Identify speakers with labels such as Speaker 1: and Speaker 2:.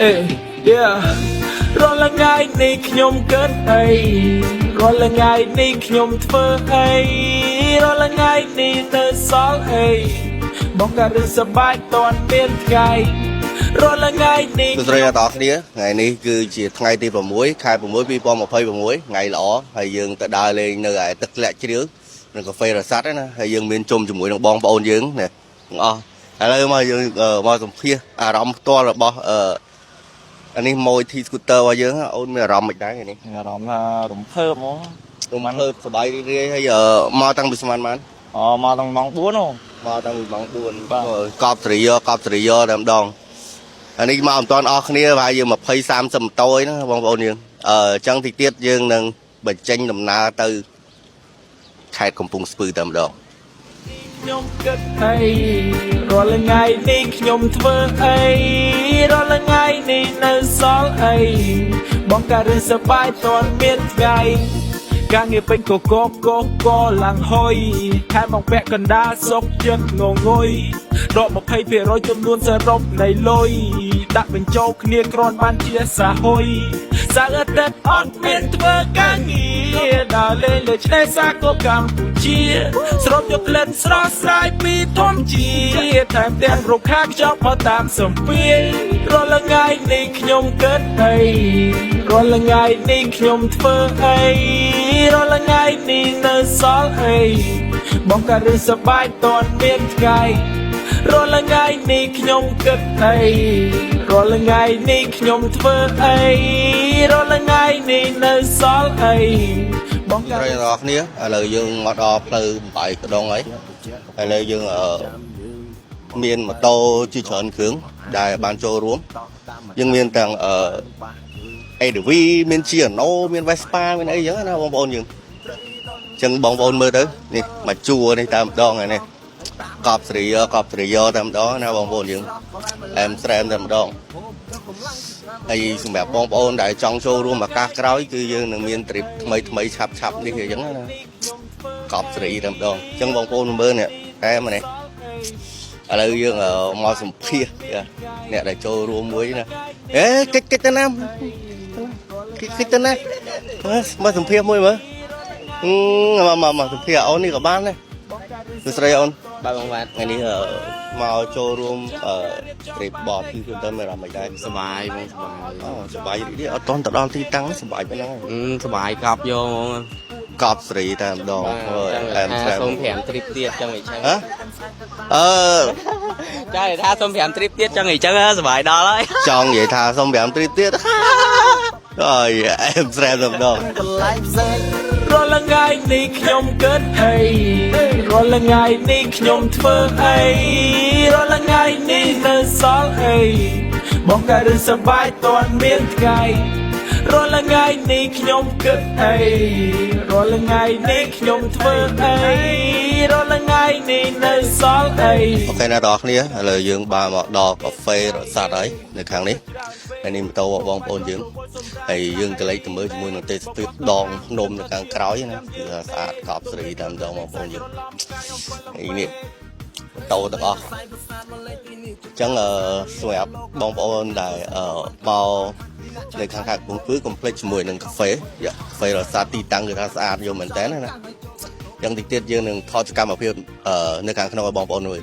Speaker 1: អេ yeah រាល់ថ្ងៃនេះខ្ញុំគិតអីរាល់ថ្ងៃនេះខ្ញុំធ្វើអីរាល់ថ្ងៃនេះទៅសល់អីបងក៏រឹសបាយតន់មានថ្ងៃរាល់ថ្ងៃនេះ
Speaker 2: សួស្តីអ្នកទាំងអស់គ្នាថ្ងៃនេះគឺជាថ្ងៃទី6ខែ6 2026ថ្ងៃល្អហើយយើងទៅដើរលេងនៅឯទឹកធ្លាក់ជ្រាវនៅកាហ្វេរសាត់ណាហើយយើងមានជុំជាមួយនឹងបងប្អូនយើងណាទាំងអស់ឥឡូវមកយើងមកសម្ភាសអារម្មណ៍ផ្ទាល់របស់អានេះម៉ួយ T scooter របស់យើងអូនមានអារម្មណ៍មិនដែរថ្ងៃនេះ
Speaker 3: អារម្មណ៍ថារំភើបហ្មង
Speaker 2: រំភើបសប្បាយរីករាយហើយមកតាំងពីស្មានបាន
Speaker 3: អូមកតាំងម៉ោង4ហ៎
Speaker 2: មកតាំងពីម៉ោង4
Speaker 3: បាទ
Speaker 2: កប់សេរីយកប់សេរីយកតែម្ដងអានេះមកមិនទាន់អស់គ្នាប្រហែលយើង20 30ម៉ូតូអីហ្នឹងបងប្អូនយើងអញ្ចឹងតិចទៀតយើងនឹងបញ្ចេញដំណើរទៅខេត្តកំពង់ស្ពឺតែម្ដង
Speaker 1: ខ្ញុំគិតអីរាល់ថ្ងៃនេះខ្ញុំធ្វើអីរាល់ថ្ងៃនេះនៅសល់អីបងក៏រឹសបាយតន់មានថ្ងៃការងារពេញកកកកឡើងហុយខែមកពាក់កណ្ដាលសុកចិត្តងងុយដក20%ចំនួនសរុបនៃលុយដាក់បញ្ចូលគ្នាគ្រាន់បានជាសាហុយសៅរ៍អាទិត្យអត់មានធ្វើការងារដើរលេងលើឆ្នេរសាគរកម្ពុជាស្រូបយកក្លិនស្រស់ស្រាយពីធម្មជាតិថែមទាំងរុក្ខាខ្ចប់មកតាមសំពាយរាល់ថ្ងៃនេះខ្ញុំគិតអីរាល់ថ្ងៃនេះខ្ញុំធ្វើអីរាល់ថ្ងៃនេះនៅសល់អីបងក៏រឹសបាយតន់មានថ្ងៃរាល់ថ្ងៃនេះខ្ញុំគិតអីរាល់ថ្ងៃនេះខ្ញុំធ្វើអីរាល់ថ្ងៃនេះនៅសល់អីបងក៏
Speaker 2: ប្រិយអ្នកទាំងអស់គ្នាឥឡូវយើងមកដល់ផ្លូវបំបីកដងហើយឥឡូវយើងមានម៉ូតូជាច្រើនគ្រឿងដែលបានចូលរួមយើងមានទាំងADV មាន Giorno មាន Vespa មានអីចឹងណាបងប្អូនយើងអញ្ចឹងបងប្អូនមើលទៅនេះមកជួរនេះតាមម្ដងហើយនេះកប់សេរីកប់សេរីតាមម្ដងណាបងប្អូនយើងអែមស្រែមតែម្ដងហើយសម្រាប់បងប្អូនដែលចង់ចូលរួមឱកាសក្រោយគឺយើងនឹងមាន trip ថ្មីថ្មីឆាប់ឆាប់នេះអញ្ចឹងណាកប់សេរីតែម្ដងអញ្ចឹងបងប្អូនមើលនេះអែមនេះឥឡូវយើងមកសម្ភាសអ្នកដែលចូលរួមមួយណាអេកិច្ចកិច្ចទៅណាកិច្ចកិច្ចទៅណាមកសម្ភាសមួយមើលមកមកមកសម្ភាសអូននេះក៏បានដែរសួស្តីអូន
Speaker 4: បាទបងបាទ
Speaker 2: ថ្ងៃនេះមកចូលរួមtrip បតគឺទៅមានអារម្មណ៍មិនដែរ
Speaker 4: សប្បាយបងសប្បាយ
Speaker 2: អូសប្បាយរីករាយអត់តន់ទៅដល់ទីតាំងសប្បាយប៉ុណ្ណឹង
Speaker 4: អឺសប្បាយកប់យកហ្មង
Speaker 2: កប់សេរីតែម្ដងអើយអែម
Speaker 4: ថា
Speaker 2: ស្រែម
Speaker 4: សូម5 trip ទៀតចឹងអីចឹង
Speaker 2: ហ៎អឺ
Speaker 4: ចាថាសូម5 trip ទៀតចឹងអីចឹងសប្បាយដល់ហើយ
Speaker 2: ចង់និយាយថាសុំ5 trip ទៀតអើយអែមស្រែមតែម្ដង
Speaker 1: រាល់ថ្ងៃនេះខ្ញុំគិតអីរាល់ថ្ងៃនេះខ្ញុំធ្វើអីរាល់ថ្ងៃនេះនៅសល់អីបងក៏រឹសបាយតន់មានថ្ងៃរាល់ថ្ងៃនេះខ្ញុំគិតអីរាល់ថ្ងៃនេះខ្ញុំធ្វើអីរាល់ថ្ងៃនេះនៅសល់អី
Speaker 2: OK អ្នកទាំងអស់គ្នាឥឡូវយើងបានមកដល់កាហ្វេរសាត់ហើយនៅខាងនេះហើយនេះម៉ូតូរបស់បងប្អូនយើងហើយយើងក៏លេចទៅមើលជាមួយនឹងទេសភាពដងភ្នំនៅខាងក្រោយណាគឺថាស្អាតកប់សេរីតែម្ដងបងប្អូនយើងហើយនេះម៉ូតូទាំងអស់អញ្ចឹងសម្រាប់បងប្អូនដែលមកនៅខាងខេត្តកំពង់ស្ពឺកុំភ្លេចជាមួយនឹងកាហ្វេយ៉ាកាហ្វេរសាត់ទីតាំងគឺថាស្អាតយកមែនតើណាយ៉ាងតិចទៀតយើងនឹងថតសកម្មភាពនៅខាងក្នុងឲ្យបងប្អូនមើល